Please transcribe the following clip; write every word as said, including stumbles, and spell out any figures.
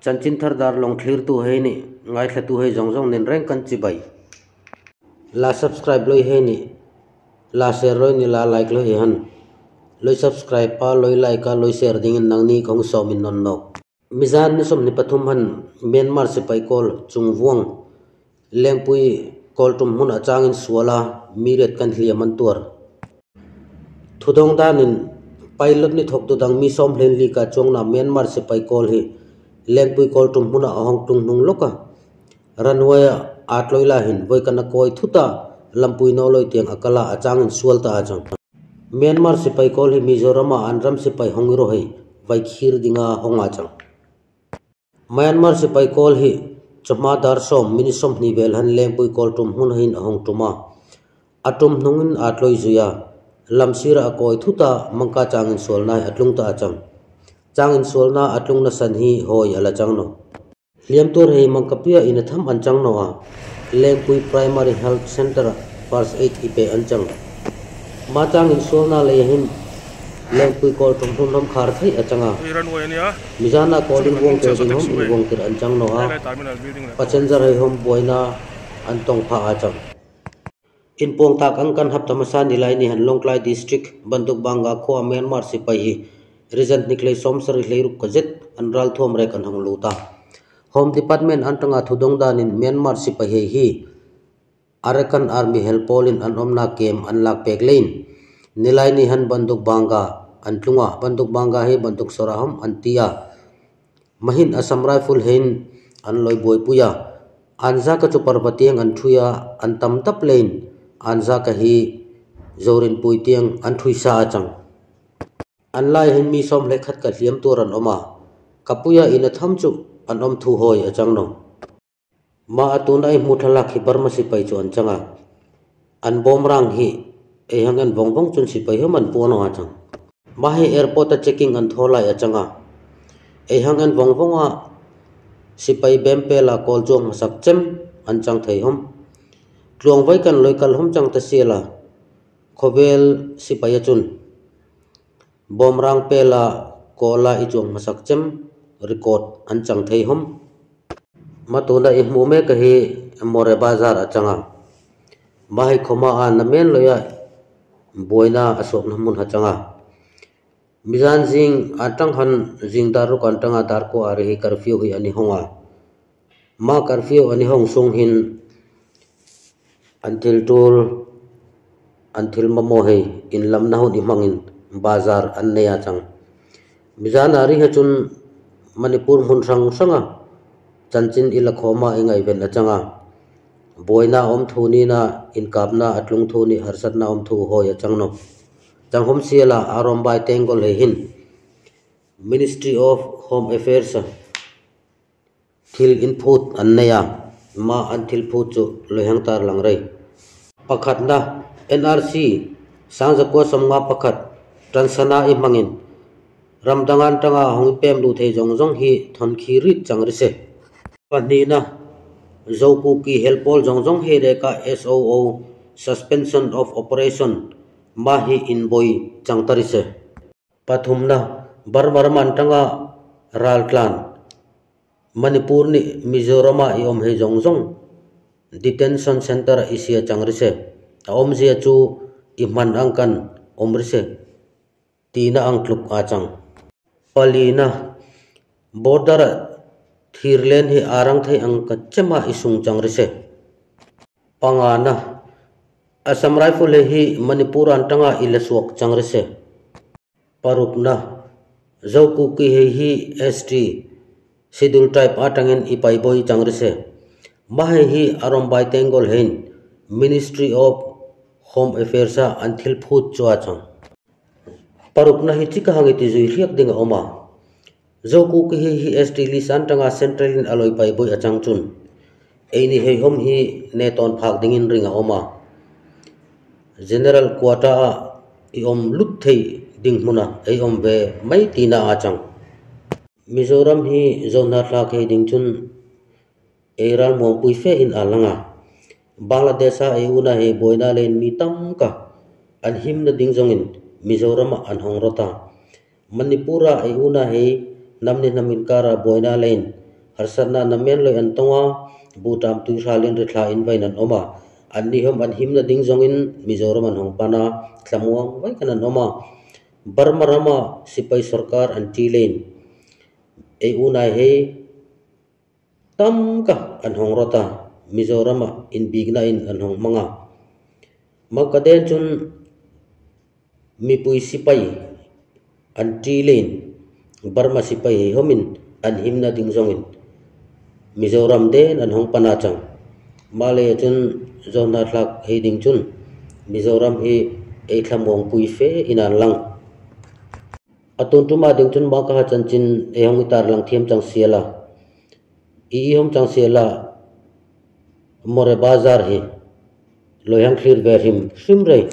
Chanchin thar dar lawng thlirtu hei ni, ngaithlatu hei zawng zawng nen reng kan chibai. La subscribe lo hei ni, la share lo ni, la like lo hei han. Lo subscribe a, lo like a, lo share dingin nangni kong sawm in nawn nawk. Mizan ni sawmhni pathum han Myanmar sipai kawl Chungvuang Lengpui kawltum hmun a changin suala mi riet kan hliam an tuar. Thudawng danin pilot ni thawk tu dang mi sawmhni lika chuongna Myanmar sipai kawl hi Lengpui kawltum hmuna a hung tlung hnung lawk a. Runway a tlawi lai hin vawi khan a kawi thut a, lampui naw lawi tieng a kal a, a changin sual ta a chang. Myanmar sipai kawl hi Mizorama an ram sipai hung ro hei vaikhir dinga hung a chang. Myanmar sipai kawl hi chawhma dar sawm minute sawmhni vel han Lengpui kawltum hmun hin a hung tum a. A tum hnungin a tlawi zui a, lam sira a kawi thut a, mangka changin sualna hi a tlung ta a chang. Changin sualna a tlungna san hi hawi a la chang naw. Hliam tuar hei Mangkapui-a in a tham an chang naw a, Lengpui Primary Health Centre-a first aid hi pe an chang. Ma changin sualna lei hin Lengpui kawltum hmun hawm khar thei a chang a. Mizana kawl in vuong tir ding hawm in vuong tir an chang naw a. Passenger hei hawm buoina an tawng pha a chang. Inpuong tak ang khan hapta hmasa ni lai ni han Lawngtlai District Bandukbanga khuoa Myanmar sipai hi rizen hnik lei sawmsari hleiruk ka zet an ralthuam rek an hung lut a. Home Department an tanga thudawng danin Myanmar sipai hei hi Arakan Army helpawlin an awmna kem an lak pek leiin ni lai ni han Bandukbanga an tlung a, Bandukbanga hi Banduksora hawm an ti a. Mahin Assam Rifle hein an lawi buoipui a. An zaka chu Parvati-ang an thui a, an tam tap leiin an zaka hi Zorinpui tieng an thui sa a chang. An lai hin mi sawmhni khat ka hliam tuar an awm a. Ka puia in a tham chu an awm thu hawi a chang naw. Ma a tuna ei hmu thlalak hi Burma sipai chu an chang a. An bawmrang hi ei hang en vawng vawng chun sipai hawm an puong naw a chang. Ma hi airport-a checking an thaw lai a chang a. Ei hang en vawng vawng a sipai bempela kawl chuong hmasak chem an chang thei hawm. Tluong vawi khan lawi kal hawm chang ta sela. Khawvel sipai a chun bawmrang pela kawla i chuong hmasak chem record an chang thei hawm. Ma tuna i hmu mek a hi Moreh Bazar a chang a. Ma hi khawma a na men loia buoina a suokna hmun a chang a. Mizan zing an tang han zing dar ruk an tanga dar kua a ri hi curfew hi a ni hawng a. Ma curfew a ni hawng sung hin an thil tul, an thil mamaw hei inlamna hun i hmangin bazar an nei a chang. Mizan a ri hi chun Manipur hmun hrang hranga chanchin i la khawma i ngaiven a chang a. Buoina awm thu nina, inkapna a tlung thu ni, harsatna awm thu hawi a chang naw. Chang hawm sela Arambai Tenggol hei hin Ministry of Home Affairs-a thil inphut an nei a, ma an thil phut chu lawi hang tar lang rei. Pakhatna, N R C sang zakua sawmnga pakhat, tansana i hmangin ram dang an tanga hung pem lut thei zawng zawng hi thawn khi rit chang ri se. Pahnina, Zo Kuki helpawl zawng zawng hi reka S O O, Suspension of Operation, ma hi inbuoi chang ta ri se. Pathumna, Burma ram an tanga raltlan Manipur ni Mizorama i awm hei zawng zawng detention centre-a i sie chang ri se. A awmzia chu i hman ang khan awm ri se tina ang tluk a chang. Palina, border-a thir len hi a rang thei ang khan chema i sung chang ri se. Pangana, Assam Rifle hei hi Manipur an tanga i la suok chang ri se. Parukna, Zo Kuki hei hi S T Schedule Tribe a tangin i paibuoi chang ri se. Ma hei hi Arambai Tenggol hein Ministry of Home Affairs-a an thil phut chu a chang. Parukna hi chika hang i ti zui hriek ding a awm a. Zo Kuki hei hi S T list an tanga central-in a lawi paibuoi a chang chun eini hei hawm hi nei tawn phak dingin ring a awm a. General quarter-a i awm lut thei ding hmuna ei awm ve mai tina a chang. Mizoram hi Zo hnathlak hei ding chun ei ral muongpui fe in a lang a. Bangladesh-a ei una hei buoina leiin mi tam kha an himna ding zawngin Mizorama an hung rawt a. Manipur-a ei una hei hnam ni hnam inkara buoina leiin Harsatna namen loi an tong a, buhṭam tui hral in ri thla in vawiin an awm a. Anni khawm an himna ding zawngin Mizoram an hawng pan a, thlamuong vawi khan an awm a. Burma rama sipai sawrkar an ṭi leiin ei unau hei tam kha an hawng rawt a, Mizoram-a inbikna in an hawng hmang a. Makaden chun mipui sipai an ṭi leiin Burma sipai hei khawmin an himna ding zawngin Mizoram den an hawng pan a chang. Malei chun zona thlak hei ding chun Mizoram hi ei thlamuongpui fe in an lang. A tun tuma ding chun Makaha chanchin ei hawng i tarlang thiem chang sela. I i hawng chang sela Moreh Bazar hi loi hang thlir ve hrim hrim rei.